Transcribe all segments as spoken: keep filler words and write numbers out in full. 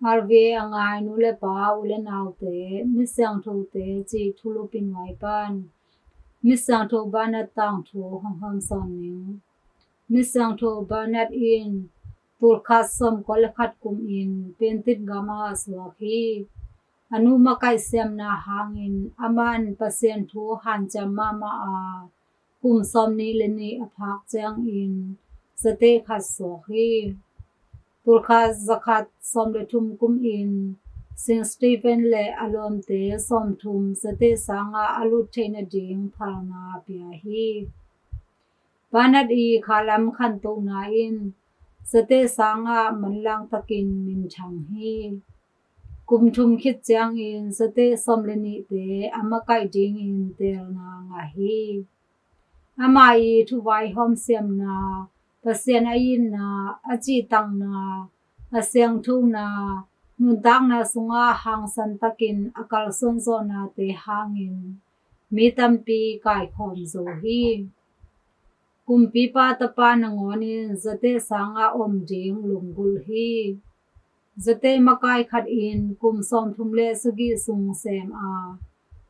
Harvey a ngai nu le pa, u le naute, Misiangthote cih thulupi nuai pan Misiangtho Bernard tangthu hong hawmsawn ning. Misiangtho Bernard in tulkhat sawmkua le khat kumin Piantit gam ah suak hi. A nu makaih siamna hangin aman Pasian thu hanciam mahmah a, kum sawmnih le nih a phak ciangin zate khat suak hi. Tulkhat zakhat sawm le thum kumin Saint Stephen le a lawmte sawmthum zate sangah a lut theih nading phalna pia hi. Bernard i khalam khantohna in zate sangah manlang takin minthang hi. Kum thum khit ciangin zate sawm le nihte a makaih dingin teelna ngah hi. Ama i thuvaihawm siamna, Pasian a itna, a cihtakna, a siangthona, nuntakna sungah hangsan takin a kalsuan zawhnate hangin mi tampi kaikhawm zo hi. Kumpipa tapa nangawnin zate sangah om ding lunggulh hi. Zate makai khat in kum sawmthum le sagih sung sem a,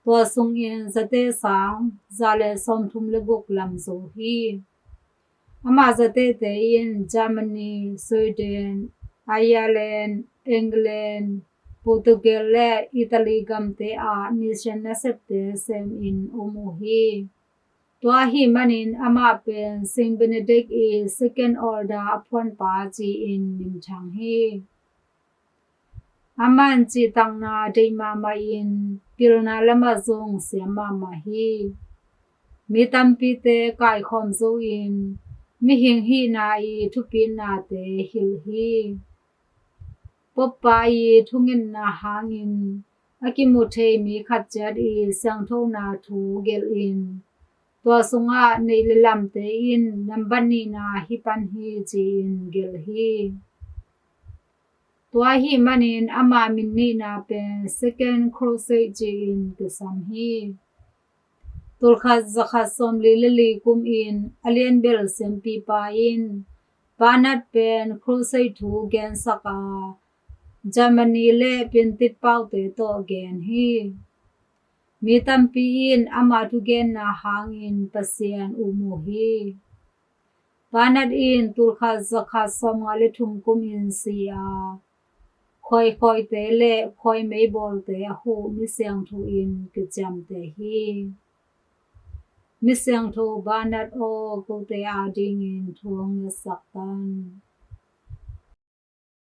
tua sungin zate sang za le sawmthum le guk lam zo hi. Ama zatete in Germany, Sweden, Ireland, England, Portugal le Italy gamte ah mission nasepte semin om uh hi. Tua ahih manin amah pen Saint Benedict i Second Order a phuanpa ci-in minthang hi. Aman cihtakna deih mahmahin pilna lamah zong siam mahmah hi. Mi tampite kaikhawm zo-in mihing hihna i thupitnate hilh hi. Pope pa i thungetna hangin a kimu thei mi khat ciat i siangthona thu gelhin, tua sungah neih le lamte in nambat nihna hi pan hi ci-in gelh hi. Tua ahih manin ama min nihna pen Second Crusade ci-in kisam hi. Tulkhat zakhat sawmli le li kumin a lianbel siampipa in Bernard pen Crusade thu gensak a, Germany le Piantit paute tawh gen hi. Mi tampi in ama thugenna hangin Pasian um uh hi. Bernard in tulkhat zakhat sawmnga le thum kumin si a, khuaikhawite le khuai meibawlte a huh misiangtho in kiciamteh hi. Misiangtho Bernard aw, kote adingin thu hong ngetsak tan.